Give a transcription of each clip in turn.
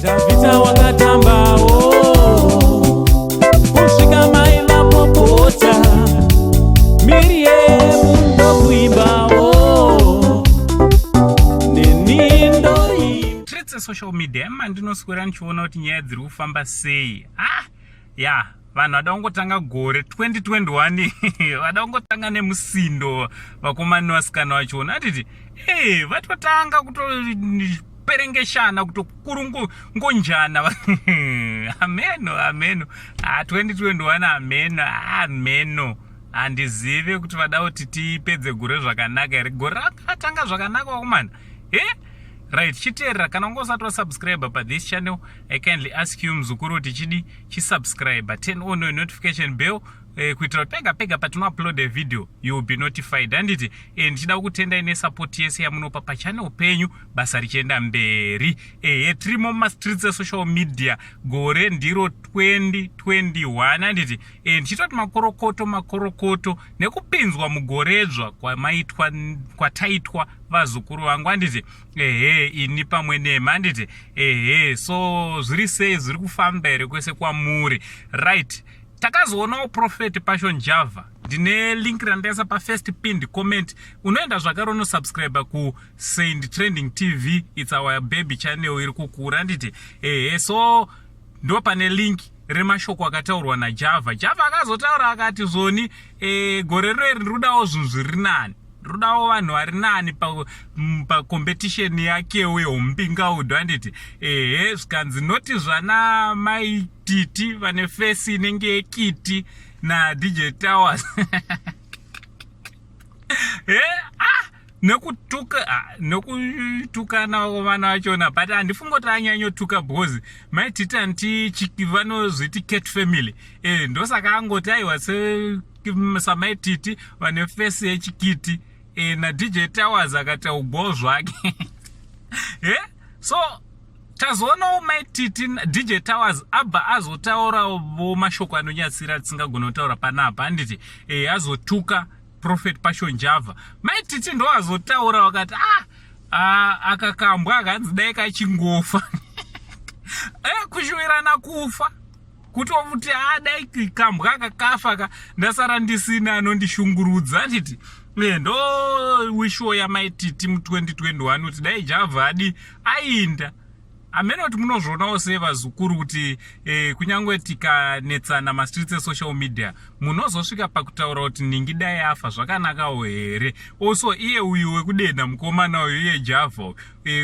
Dhavhidha wakatambawo kusvika mai vapopota, Miriyemu ndokuimbawo neni ndoimba. Streets, social media emandinoswera ndichiona kuti nyaya dziri kufamba sei. Ah, ya, vanhu vada kungotanga gore 2021, vada kungotanga nemusindo. Vakomana nevasikana vachona atiti e vatotanga kutoperengeshana, kutokurungonjana. Ameno, ameno. Ah, 2021, ameno, ameno. Handizive kuti vada kuti tipedze gore zvakanaka here. Gore rakatanga zvakanaka, vakomana. E right, chiteerera. Kana unge usati wasubscribe pathis channel, I kindly ask you, muzukuru, kuti chidi chisubscribe, turn on your notification bell, kuitira kuti pega pega patinoupload a video, you will be notified, handiti? Ndichida kutendai nesupport yese yamunopa pachannel penyu, basa richienda mberi. Ehe, tirimo mumastreets esocial media. Gore ndiro 2021, handiti? Ndichitoti makorokoto, makorokoto nekupinzwa mugoredzva kwamaitwa, kwataitwa, vazukuru vangu, handiti? Ehe, ini pamwe nema, handiti? Ehe, so zviri sei? Zviri kufamba here kwese kwamuri? Right, takazoonawo Prophet Passion Java. Ndine link randaisa pafirst pinned comment. Unoenda zvakare unosubscribe kuSaint Trending TV. It's our baby channel iri kukura, handiti? Ehe, so ndo pane link remashoko akataurwa naJava. Java akazotaura akati zvoni gore rino iri ndiri zvinhu zviri nani, ndinodawo vanhu vari nani pacompetition yakewo yeUmbinkaudo, handiti? Ehe, zvikanzi noti zvana Maititi vane face inenge yekiti naDJ Towers. E ah, nekutuka, ah, nekutukana vana vachona, but handifungi kuti anyanyotuka because Maititi anti vanozviti cat family. Ndosaka angoti aiwa, saMaititi vane face yechikiti naDJ Towers akataugwawo zvake. So tazoonawo Maititi, DJ Towers abva azotaurawo mashoko anonyatsira tisingagoni kutaura panapa, handiti? Azotuka Prophet Passion Java. Maititi ndo azotaura vakati, ah, akakambwa akanzi dai kachingofa. Kushuwirana kufa, kutomuti a dai kambwa akakafa ka, ndasara ndisina anondishungurudza, handiti? Ndo wishuwo yaMaititi mu2021 kuti dai Java adi ainda. Hamene kuti munozvionawo sei, vazukuru, kuti kunyange tikanetsana mastreets esocial media, munozosvika pakutaura kuti ningi dai afa, zvakanakawo here? Also iye uyu wekudena mukomana uyu, iye Java,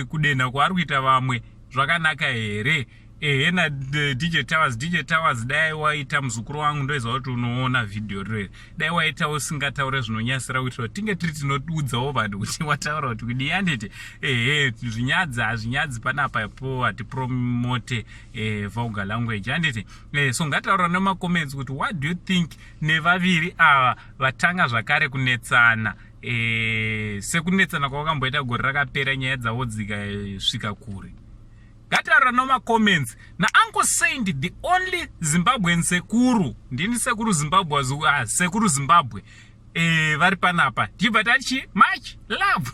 kudena kwaari kuita vamwe zvakanaka here? Ehe, naDJ Towers. DJ Towers, dai waita muzukuru wangu, ndoiziva kuti unoona vhidhiyo riri, dai waita usingataure zvinonyasira kuitira kuti tinge tiri tinoudzawo vanhu kuti wataura kuti kudii, handiti? Ehe, zvinyadzi hazvinyadzi panapa po, hatipromote vulgar language, handiti? So ngataura nemacomments kuti what do you think nevaviri ava vatanga zvakare kunetsana, sekunetsana kwavakamboita gore rakapera, nyaya dzavo dzikasvika kure. Ngataura nomacomments. NaUncle Saint, the only Zimbabwean sekuru, ndini Sekuru Zimbabwe, ah, Sekuru Zimbabwe, vari panapa. Tibva tati much love.